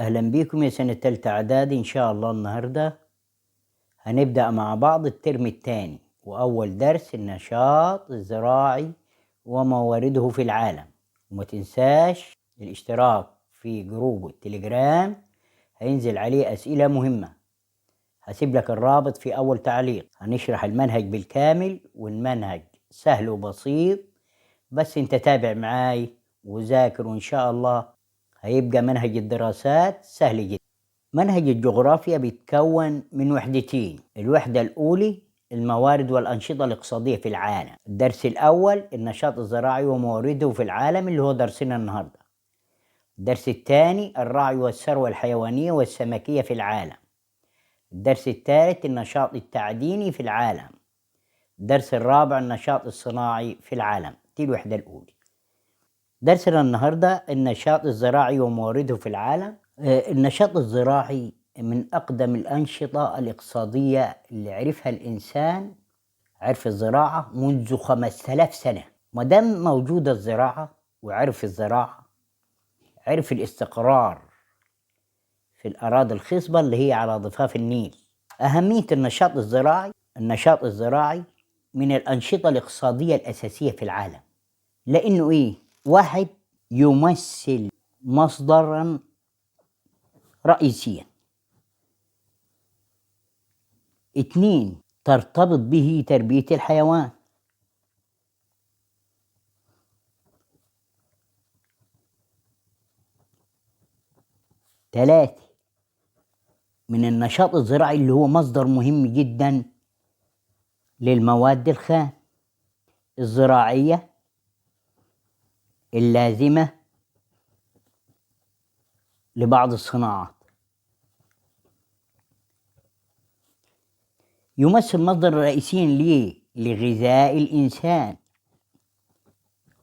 أهلا بيكم يا سنة تالتة إعدادي. إن شاء الله النهاردة هنبدأ مع بعض الترم الثاني، وأول درس النشاط الزراعي وموارده في العالم. وما تنساش الاشتراك في جروب التليجرام، هينزل عليه أسئلة مهمة، هسيب لك الرابط في أول تعليق. هنشرح المنهج بالكامل، والمنهج سهل وبسيط، بس انت تابع معاي وذاكر، وإن شاء الله هيبقى منهج الدراسات سهل جدا. منهج الجغرافيا بيتكون من وحدتين، الوحدة الأولى الموارد والأنشطة الاقتصادية في العالم، الدرس الأول النشاط الزراعي وموارده في العالم اللي هو درسنا النهاردة، الدرس الثاني الرعي والثروة الحيوانية والسمكية في العالم، الدرس الثالث النشاط التعديني في العالم، الدرس الرابع النشاط الصناعي في العالم. دي الوحدة الأولى. درسنا النهاردة النشاط الزراعي وموارده في العالم. النشاط الزراعي من أقدم الأنشطة الاقتصادية اللي عرفها الإنسان، عرف الزراعة منذ 5000 سنة. ما دام موجودة الزراعة وعرف الزراعة، عرف الاستقرار في الأراضي الخصبة اللي هي على ضفاف النيل. أهمية النشاط الزراعي، النشاط الزراعي من الأنشطة الاقتصادية الأساسية في العالم، لأنه إيه؟ واحد، يمثل مصدرا رئيسيا. 2، ترتبط به تربية الحيوان. 3، من النشاط الزراعي اللي هو مصدر مهم جدا للمواد الخام الزراعية اللازمة لبعض الصناعات. يمثل مصدر رئيسي ليه؟ لغذاء الإنسان،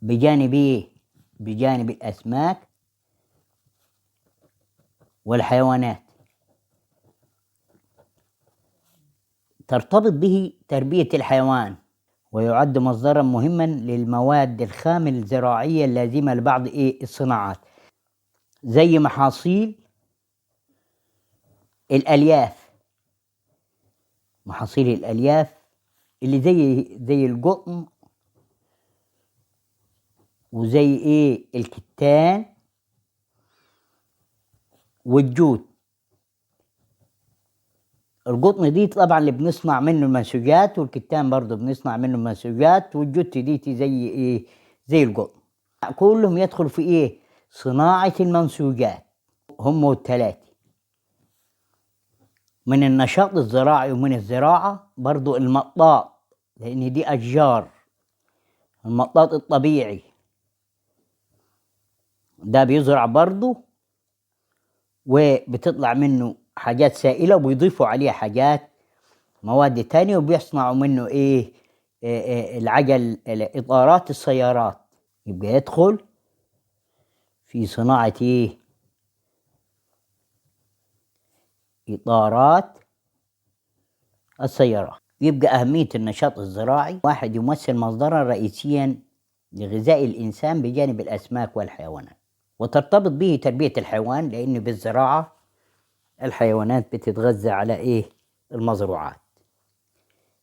بجانب إيه؟ بجانب الأسماك والحيوانات. ترتبط به تربية الحيوان، ويعد مصدرا مهما للمواد الخام الزراعية اللازمة لبعض إيه؟ الصناعات، زي محاصيل الألياف. محاصيل الألياف اللي زي القطن وزي إيه؟ الكتان والجوت. القطن دي طبعا اللي بنصنع منه المنسوجات، والكتان برضو بنصنع منه المنسوجات، والجوت دي زي ايه؟ زي القطن. كلهم يدخل في ايه؟ صناعة المنسوجات، هم الثلاثة. من النشاط الزراعي ومن الزراعة برضو المطاط، لأن دي أشجار، المطاط الطبيعي ده بيزرع برضو وبتطلع منه حاجات سائلة، وبيضيفوا عليها حاجات مواد تانية، وبيصنعوا منه إيه؟ العجل، إطارات السيارات. يبقى يدخل في صناعة إيه؟ إطارات السيارات. يبقى أهمية النشاط الزراعي، واحد، يمثل مصدرا رئيسيا لغذاء الإنسان بجانب الأسماك والحيوانات، وترتبط به تربية الحيوان، لأن بالزراعة الحيوانات بتتغذى على إيه؟ المزروعات.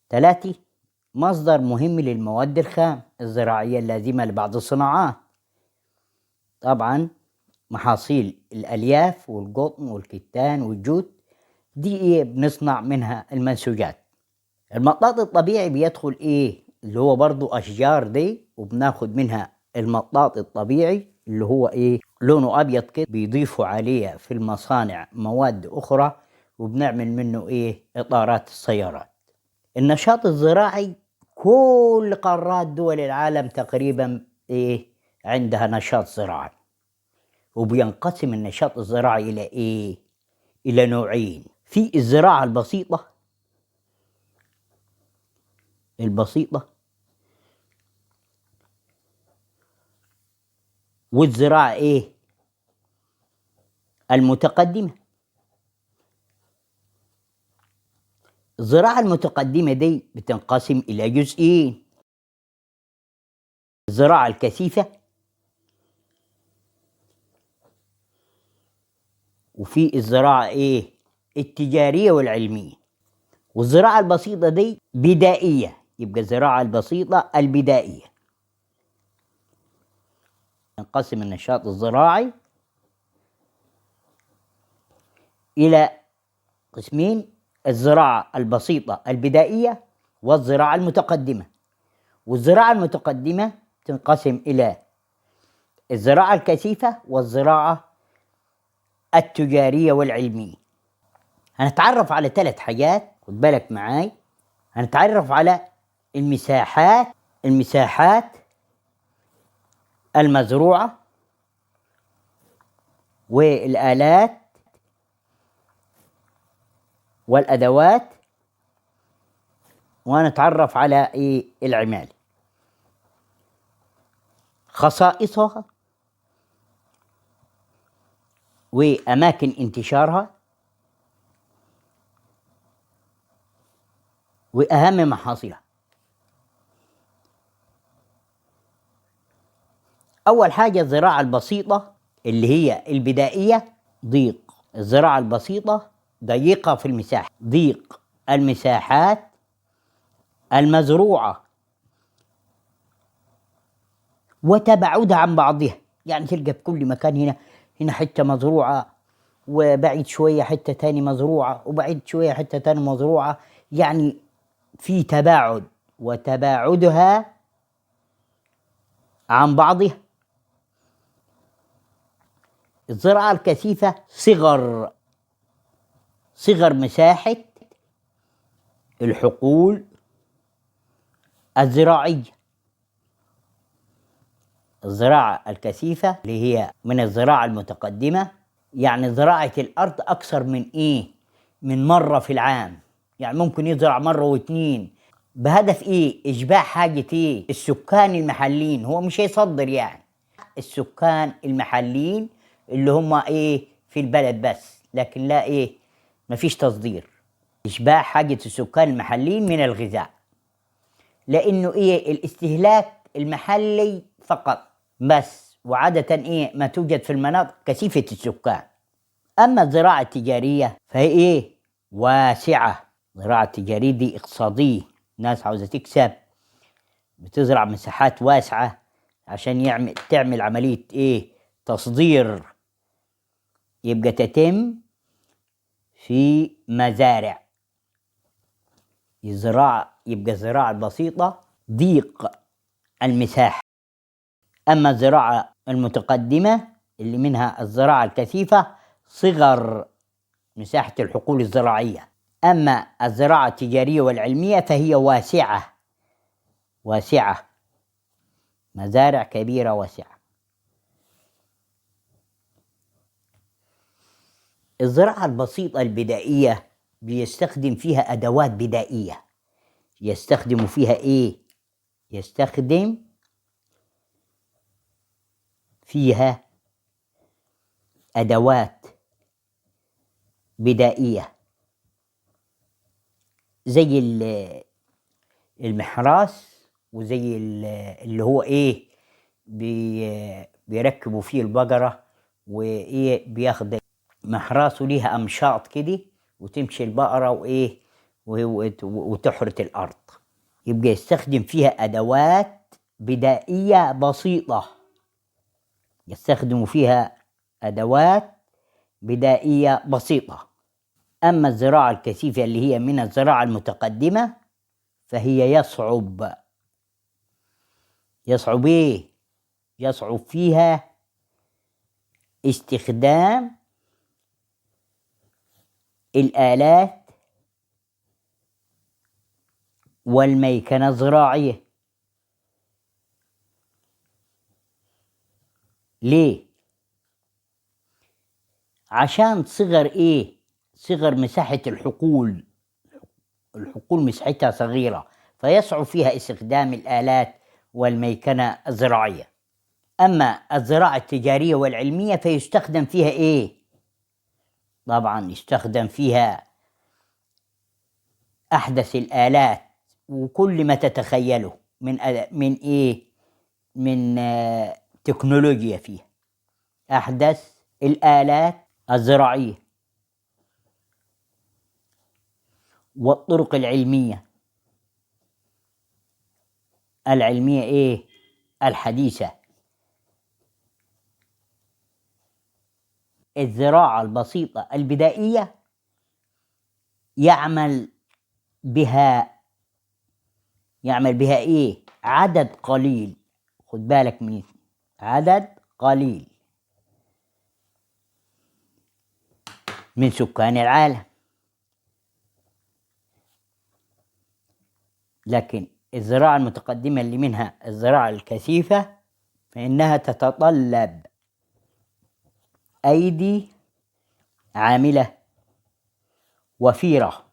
3، مصدر مهم للمواد الخام الزراعية اللازمة لبعض الصناعات. طبعا محاصيل الألياف والقطن والكتان والجوت دي إيه؟ بنصنع منها المنسوجات. المطاط الطبيعي بيدخل إيه؟ اللي هو برضو أشجار دي، وبناخد منها المطاط الطبيعي اللي هو إيه؟ لونه أبيض كده، بيضيفوا عليه في المصانع مواد أخرى، وبنعمل منه إيه؟ إطارات السيارات. النشاط الزراعي كل قارات دول العالم تقريبا إيه؟ عندها نشاط زراعي. وبينقسم النشاط الزراعي إلى إيه؟ إلى نوعين. في الزراعة البسيطة، والزراعة إيه؟ المتقدمة. الزراعة المتقدمة دي بتنقسم إلى جزئين: الزراعة الكثيفة وفي الزراعة إيه؟ التجارية والعلمية. والزراعة البسيطة دي بدائية، يبقى الزراعة البسيطة البدائية. ينقسم النشاط الزراعي إلى قسمين: الزراعة البسيطة البدائية والزراعة المتقدمة. والزراعة المتقدمة تنقسم إلى الزراعة الكثيفة والزراعة التجارية والعلمية. هنتعرف على 3 حاجات، خد بالك معاي. هنتعرف على المساحات المزروعة والآلات والأدوات، وهنتعرف على إيه؟ العمالة، خصائصها وأماكن انتشارها وأهم محاصيلها. أول حاجة الزراعة البسيطة اللي هي البدائية، ضيق. الزراعة البسيطة ضيقة في المساحة، ضيق المساحات المزروعة وتباعدها عن بعضها. يعني تلقى في كل مكان، هنا حتة مزروعة، وبعيد شوية حتة تاني مزروعة، وبعيد شوية حتة تاني مزروعة، يعني في تباعد، وتباعدها عن بعضها. الزراعة الكثيفة صغر مساحة الحقول الزراعية. الزراعة الكثيفة اللي هي من الزراعة المتقدمة، يعني زراعة الأرض أكثر من إيه؟ من مرة في العام، يعني ممكن يزرع مرة واتنين، بهدف إيه؟ إشباع حاجة إيه؟ السكان المحليين. هو مش هيصدر، يعني السكان المحليين اللي هم إيه؟ في البلد بس، لكن لا إيه؟ مفيش تصدير. إشباع حاجة السكان المحليين من الغذاء، لأنه إيه؟ الاستهلاك المحلي فقط بس، وعادة إيه؟ ما توجد في المناطق كثيفة السكان. أما الزراعة التجارية فهي إيه؟ واسعة. الزراعة التجارية دي اقتصادية، ناس عاوزة تكسب، بتزرع مساحات واسعة عشان تعمل عملية إيه؟ تصدير. يبقى تتم في مزارع. يبقى الزراعة البسيطة ضيق المساحة. أما الزراعة المتقدمة اللي منها الزراعة الكثيفة صغر مساحة الحقول الزراعية. أما الزراعة التجارية والعلمية فهي واسعة، واسعة، مزارع كبيرة واسعة. الزراعة البسيطة البدائية بيستخدم فيها أدوات بدائية. يستخدم فيها إيه؟ يستخدم فيها أدوات بدائية زي المحراس، وزي اللي هو إيه؟ بيركبوا فيه البقرة، وإيه؟ بياخد محراسه ليها أمشاط كده، وتمشي البقرة وإيه؟ وتحرث الأرض. يبقى يستخدم فيها أدوات بدائية بسيطة. يستخدم فيها أدوات بدائية بسيطة. أما الزراعة الكثيفة اللي هي من الزراعة المتقدمة فهي يصعب إيه؟ يصعب فيها استخدام الآلات والميكنة الزراعية. ليه؟ عشان صغر إيه؟ صغر مساحة الحقول. الحقول مساحتها صغيرة، فيصعب فيها استخدام الآلات والميكنة الزراعية. أما الزراعة التجارية والعلمية فيستخدم فيها إيه؟ طبعا يستخدم فيها أحدث الآلات وكل ما تتخيله من إيه؟ من تكنولوجيا فيها. أحدث الآلات الزراعية والطرق العلمية، العلمية إيه؟ الحديثة. الزراعة البسيطة البدائية يعمل بها إيه؟ عدد قليل، خد بالك من عدد قليل من سكان العالم. لكن الزراعة المتقدمة اللي منها الزراعة الكثيفة فإنها تتطلب أيدي عاملة وفيرة.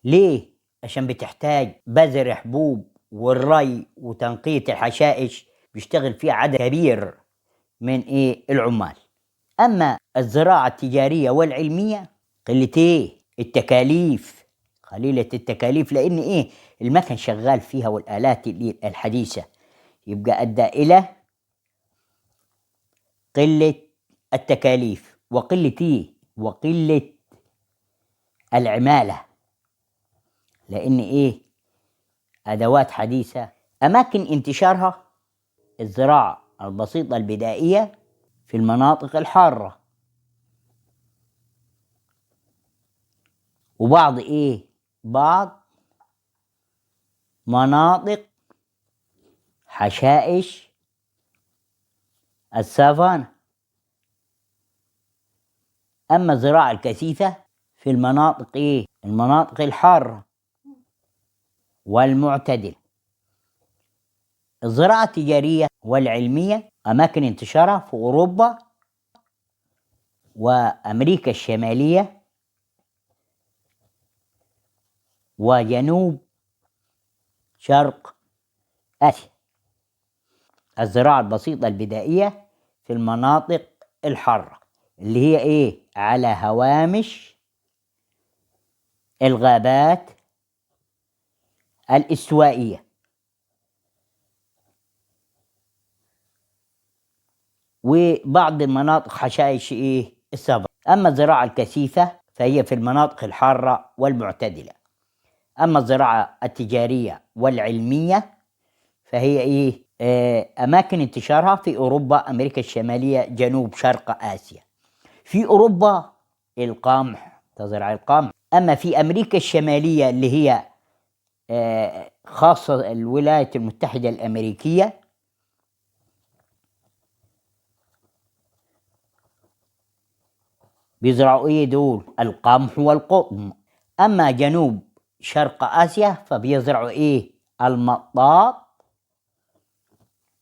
ليه؟ عشان بتحتاج بذر حبوب والري وتنقية الحشائش، بيشتغل فيها عدد كبير من إيه؟ العمال. أما الزراعة التجارية والعلمية قلة إيه؟ التكاليف، قليلة التكاليف، لأن إيه؟ المكن شغال فيها والآلات الحديثة، يبقى أدى إلى قلة التكاليف وقلة إيه؟ وقلة العمالة، لأن إيه؟ أدوات حديثة. أماكن انتشارها الزراعة البسيطة البدائية في المناطق الحارة، وبعض إيه؟ بعض مناطق حشائش السافانا. أما الزراعة الكثيفة في المناطق إيه؟ المناطق الحارة والمعتدلة. الزراعة التجارية والعلمية أماكن انتشارها في أوروبا وأمريكا الشمالية وجنوب شرق آسيا. الزراعة البسيطة البدائية في المناطق الحارة اللي هي إيه؟ على هوامش الغابات الاستوائية، وبعض المناطق حشائش إيه؟ السافانا. أما الزراعة الكثيفة فهي في المناطق الحارة والمعتدلة. أما الزراعة التجارية والعلمية فهي إيه؟ أماكن انتشارها في أوروبا، أمريكا الشمالية، جنوب شرق آسيا. في أوروبا القمح، تزرع القمح. أما في أمريكا الشمالية اللي هي خاصة الولايات المتحدة الأمريكية، بيزرعوا إيه دول؟ القمح والقطن. أما جنوب شرق آسيا فبيزرعوا إيه؟ المطاط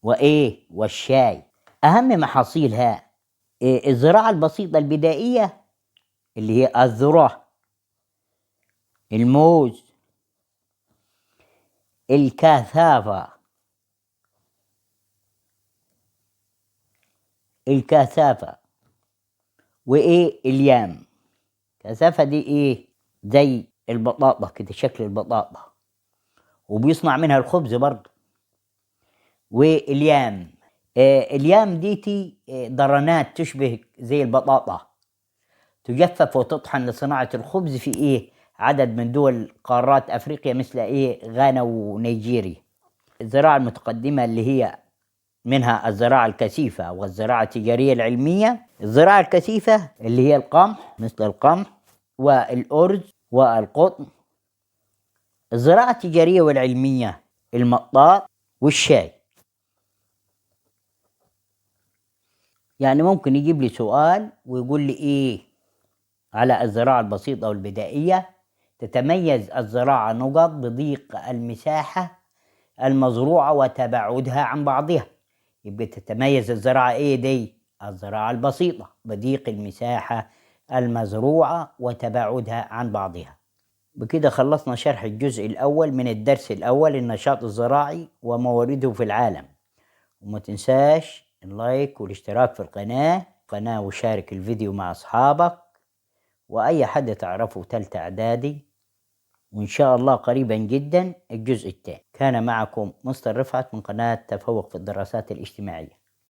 وإيه؟ والشاي. أهم محاصيلها إيه؟ الزراعة البسيطة البدائية اللي هي الذرة، الموز، الكاثافة، الكاثافة، وإيه؟ اليام. الكاثافة دي إيه؟ زي البطاطا كده، شكل البطاطا، وبيصنع منها الخبز برضه. واليام، اليام ديتي درنات تشبه زي البطاطا، تجفف وتطحن لصناعة الخبز في إيه؟ عدد من دول قارات أفريقيا مثل إيه؟ غانا ونيجيريا. الزراعة المتقدمة اللي هي منها الزراعة الكثيفة والزراعة التجارية العلمية. الزراعة الكثيفة اللي هي القمح، مثل القمح والأرز والقطن. الزراعة التجارية والعلمية المطاط والشاي. يعني ممكن يجيب لي سؤال ويقول لي إيه على الزراعة البسيطة والبدائية؟ تتميز الزراعة نقط بضيق المساحة المزروعة وتباعدها عن بعضها. يبقى تتميز الزراعة إيه دي؟ الزراعة البسيطة بضيق المساحة المزروعة وتباعدها عن بعضها. بكده خلصنا شرح الجزء الأول من الدرس الأول، النشاط الزراعي وموارده في العالم. وما تنساش اللايك والاشتراك في القناة وشارك الفيديو مع أصحابك وأي حد تعرفه تالتة إعدادي. وإن شاء الله قريبا جدا الجزء الثاني. كان معكم مستر رفعت من قناة تفوق في الدراسات الاجتماعية.